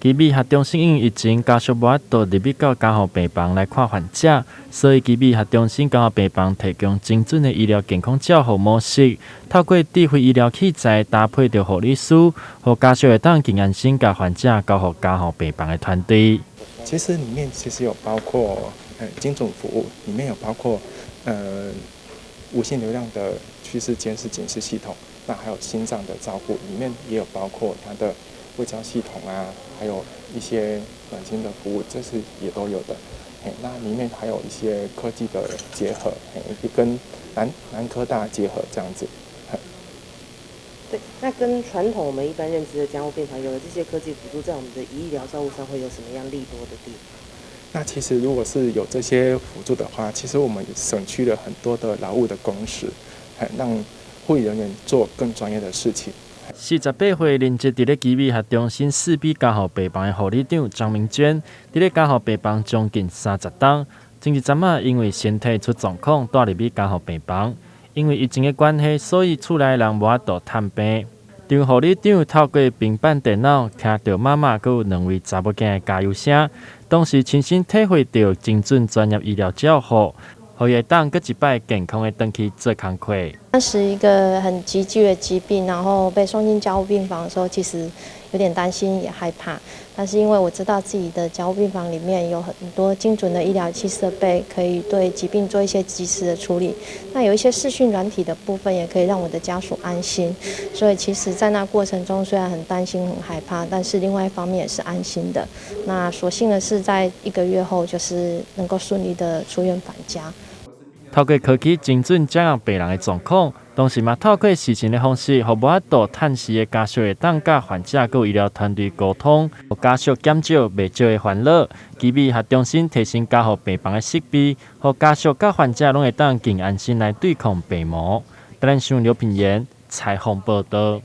奇美醫學中心因疫情家屬無法度入去到加護病房來看患者，所以奇美醫學中心加護病房提供精準的醫療健康照護模式，透過智慧醫療器材搭配著護理師，予家屬會當更安心共患者交予加護病房的團隊。其實裡面其實有包括精準服務，裡面有包括無線流量的趨勢監視警示系統，那還有心臟的照護，裡面也有包括它的衛教系統啊，還有一些暖心的服務，這是也都有的。那裡面還有一些科技的結合，跟南科大結合這樣子。對，那跟傳統我們一般認知的加護病房，有了這些科技輔助，在我們的醫療照護上會有什麼樣利多的地方？那其實如果是有這些輔助的話，其實我們省去了很多的勞務的工時，讓護理人員做更專業的事情。48歲任職佇咧奇美醫學中心4B 加護病房的護理長張明娟，佇咧加護病房將近30冬，前一陣仔因為身體出狀況，帶入去加護病房。因為疫情的關係，所以厝內人無法度探病。張護理長透過平板電腦聽著媽媽閣有兩位查某囝的加油聲，當時親身體會著精準專業醫療照護，予伊會當閣一擺健康的轉去做工課。當時一個很急劇的疾病，然後被送進加護病房的時候，其實有點擔心也害怕。但是因為我知道自己的加護病房裡面有很多精準的醫療器設備，可以對疾病做一些及時的處理。那有一些視訊軟體的部分，也可以讓我的家屬安心。所以其實，在那過程中，雖然很擔心、很害怕，但是另外一方面也是安心的。那所幸的是，在一個月後，就是能夠順利的出院返家。透過科技精準掌握病人的狀況，同時嘛透過視訊的方式，予無法度探視的家屬會當佮患者佮醫療團隊溝通，予家屬減少袂少的煩惱。奇美醫學中心提升加護病房的設備，予家屬佮患者攏會當更安心來對抗病魔。台南新聞劉品言採訪報導。